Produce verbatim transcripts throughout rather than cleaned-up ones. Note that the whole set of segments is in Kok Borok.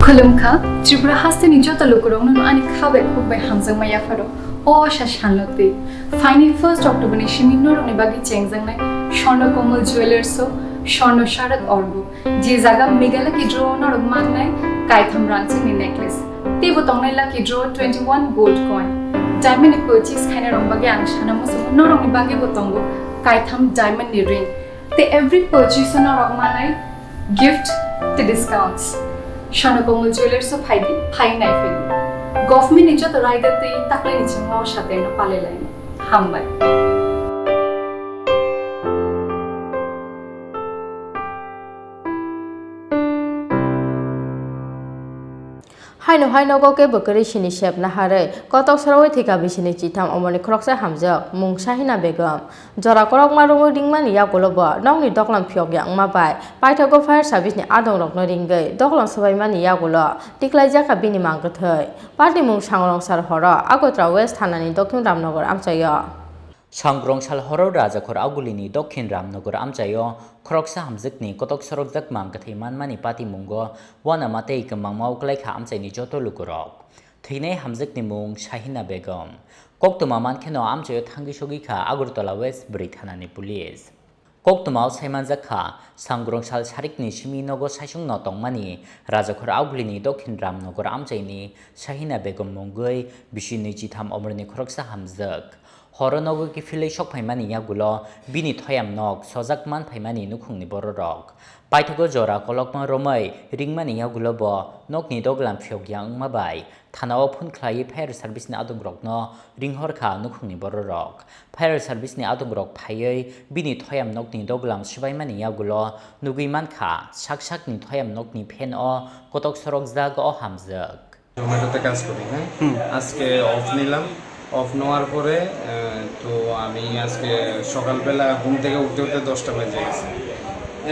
Khulumkha, Tripura hasteni joto lukurokno ani kha bai khuk bai hamjakma yapharo. O asa salno twi. Phaini first October ni simi norokni bagwi chengjaknai Swarna Komal Jewellers o Swarna Sharak Orgo. Je jaga Meghalaya Lucky Draw norok mannai kaitham rangchakni necklace. Teibo tongnai Lucky Draw twenty one gold coin. Diamond ni purchase khainai rok bagwi ang sana muchungo norokni bagwi bo tongo kaitham diamond ni ring. Tei every purchase o norok manai gift tei discounts. Swarna Komal Jewellers o phaidi, phai nai phaidi. Government ni joto raida tei taklai ni chingma o sateno palai laini. Hambai. Haino hai nogo kebo kwrwi sini sep naharwi kotok sorowi thwikha bisini chitham omorni khoroksa hamjak mung Sahina Begum. Jora korokma rwngwi ringmani yagulo bo nokni doklam phiyokya wngma bai paithago fire service ni adongrokno ringwi doklam swbaimani yagulo tiklaijak kha bini mang kwthwi. Patimung Sangrong sal horo Agartala West thanani Dokhin Ramnagar amchaio. Sangrong sal horo Rajakhor Augulini Dokhin Ramnagar amchaio khoroksa hamjwkni kotok sorokjak mang kwthwi manmani patimungo uanama tei kwmangma uklaikha amchaini joto lukurok. Thwinai hamjwkni mung Sahina Begum. Koktwma mankheno amchaio thangwi sogwi kha Agartala West bwrwi thanani police. Koktwmao saimanjak kha, Sangrong sal sarikni simi nogo saisungno tongmani Rajakhor Augulini Dokhin Ramnagar amchaini Sahina Begum mungwi bisi nwi chitham omorni khoroksa hamjwk. Horo nogo kiphilwi sokphaimani yagulo bini thoyam nok sojak manphaimani nukhungni bororok. Paithago jora kolokma romwi ringmani yagulo bo nokni doglam phiyokya wngma bai thanao phone khlaiwi fire service ni adongrokno ringhor kha nukhungni bororok. Fire service ni adongrok phaiwi bini thoyam nokni doglam swbaimani yagulo nugwi mankha sak sakni thoyam nokni fan o kotok sorokjak o hamjwk. জোম্যাটোতে কাজ করি, হ্যাঁ। হুম। আজকে অফ নিলাম। অফ নেওয়ার পরে, আহ, তো আমি আজকে সকালবেলা ঘুম থেকে উঠতে উঠতে দশটা বেজে গেছে।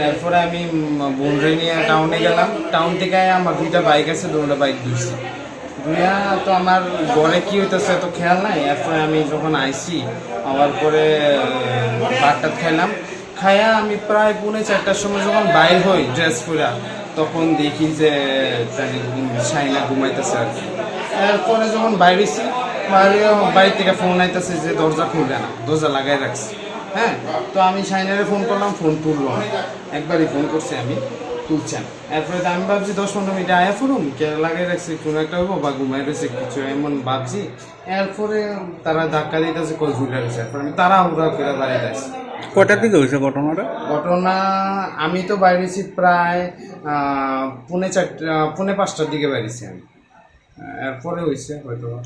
এরপরে আমি, উম, বোনরে নিয়ে টাউনে গেলাম। টাউন থেকে আমার দুইটা বাইক আছে, দুটো বাইক ধুইছি। ধুইয়া তো আমার ঘরে কি হইতেছে এত খেয়াল নাই। এরপরে আমি যখন আইছি, আবার পরে, আহ, ভাত টাত খাইলাম। খাইয়া আমি প্রায় পৌনে চারটার সময় যখন বাইর হই ড্রেস পরা, তখন দেখি যে তাহলে, উম, শাহিনা ঘুমাইতেছে আর কি। এরপরে যখন বাইরেছি, বাইরে, বাইরে থেকে ফোন আইতেছে যে দরজা খুলবে না, দরজা লাগাই রাখছে। হ্যাঁ, তো আমি শাহিনারে ফোন করলাম, ফোন তুললো না। একবারই ফোন করছি আমি, তুলছে না। এরপরে তো আমি ভাবছি দশ পনেরো মিনিট আয়া ফুরুম, কে লাগাই রাখছে, কোনো একটা হইবো বা ঘুমাই রয়েছে কিছু, এমন ভাবছি। এরপরে তারা ধাক্কা দিতেছে, কই ঝুলে রয়েছে। এরপরে আমি তাড়াহুড়া করে বাড়িতে আসি। কটার দিকে হয়েছে ঘটনাটা? ঘটনা, আমি তো বাইরেছি প্রায়, আহ, পৌনে চারটা, পৌনে পাঁচটার দিকে বাইরেছি আমি। আহ, এরপরে হয়েছে হয়তো।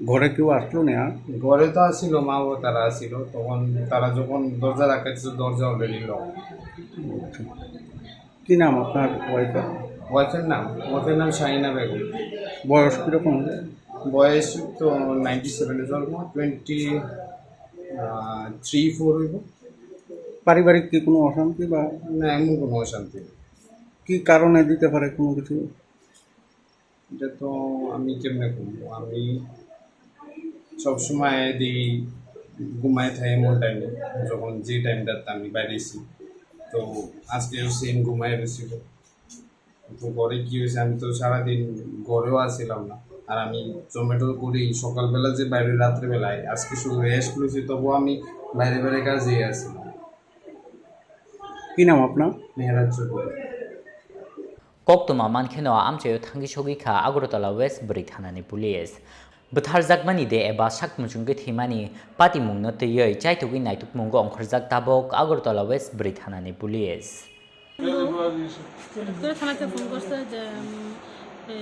ঘরে কেউ আসলো না আর? ঘরে তো আসিল, মা ও তারা আসিল। তখন তারা যখন দরজা ধাক্কা দিচ্ছে, দরজা already লক। আচ্ছা। কি নাম আপনার ওয়াইফের? ওয়াইফের নাম, ওয়াইফের নাম শাহিনা বেগম। বয়স কিরকম হবে? বয়স তো নাইনটি সেভেনে জন্ম, টোয়েন্টি, আহ, থ্রি, ফোর হইব। পারিবারিক কি কোনো অশান্তি বা? না, এমন কোনো অশান্তি নেই। কি কারণে দিতে পারে কোনো কিছু? এটা তো আমি কেমনে কমু? আমি সবসময় দি ঘুমায় থাকি এমন টাইমে, যখন যে টাইমটাতে আমি বাইরেছি। তো আজকেও সেম ঘুমায় রয়েছিল। তো ঘরে কি হয়েছে, আমি তো সারাদিন ঘরেও আসছিলাম না। আর আমি জোম্যাটো করি, সকালবেলা যে বাইরে, রাত্রেবেলায়, আজকে শুধু রেস্ট করেছি, তবুও আমি বাইরে বাইরে কাজেই আসছিলাম। কি নাম আপনার? মেহরাজ Chowdhury. Koktwma mankheno amchaio thangwi sogwi kha Agartala West bwrwi thanani police. Bwtharjakmani de eba sak muchungwi thwimani patimungno twiwi chaitugwi naitukmungo ongkhorjak tabok Agartala West bwrwi thanani police. করে থানাতে ফোন করছে যে, উম, এ,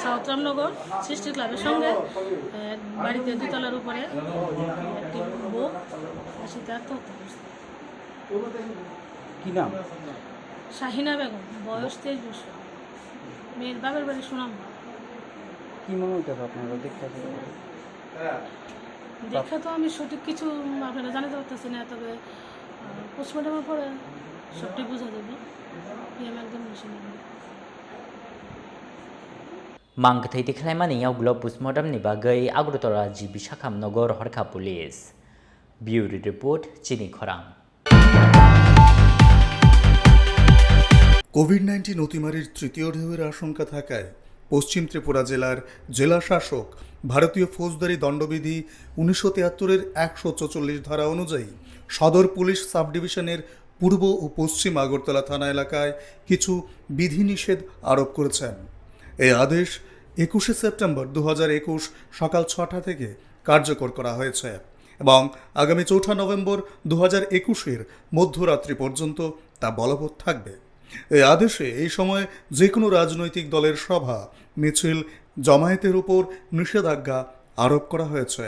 সাউথ রামনগর সিক্সটি ক্লাবের সঙ্গে, এ, বাড়িতে দুতলার উপরে একটি বউ, সেটা আত্মহত্যা করছে। কি নাম? শাহিনা বেগম, বয়স তেইশ বছর। মেয়ের বাপের বাড়ি সুনামগঞ্জ। কি মনে হইতেছে আপনারা দেখতে? দেখা তো আমি সঠিক কিছু, উম, আপনারা জানাতে পারতেছি না, তবে, আহ, পোস্টমর্টমের পরে সবটাই বোঝা যাবে। কি আমি একদম machine Mang kwthwi tikhlaimani yagulo postmortem ni bagwi Agartala G B Sakham nogo rohorkha police. Bureau report, Chini Khorang. Covid nineteen অতিমারির তৃতীয় ঢেউয়ের আশঙ্কা থাকায় পশ্চিম ত্রিপুরা জেলার জেলা শাসক ভারতীয় ফৌজদারি দণ্ডবিধি উনিশশো তিয়াত্তরের একশো চৌচল্লিশ ধারা অনুযায়ী সদর পুলিশ সাব ডিভিশনের পূর্ব ও পশ্চিম আগরতলা থানা এলাকায় কিছু বিধিনিষেধ আরোপ করেছেন। এই আদেশ একুশে সেপ্টেম্বর দু হাজার একুশ সকাল ছটা থেকে কার্যকর করা হয়েছে এবং আগামী চৌঠা নভেম্বর দু হাজার একুশের মধ্যরাত্রি পর্যন্ত তা বলবৎ থাকবে। এই আদেশে এই সময় যে কোনো রাজনৈতিক দলের সভা, মিছিল, জমায়েতের উপর নিষেধাজ্ঞা আরোপ করা হয়েছে।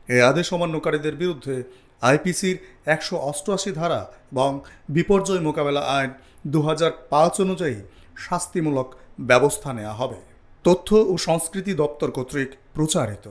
এই আদেশ অমান্যকারীদের বিরুদ্ধে আইপিসির একশো অষ্টআশি ধারা এবং বিপর্যয় মোকাবেলা আইন দু হাজার পাঁচ অনুযায়ী শাস্তিমূলক ব্যবস্থা নেওয়া হবে। তথ্য ও সংস্কৃতি দপ্তর কর্তৃক প্রচারিত।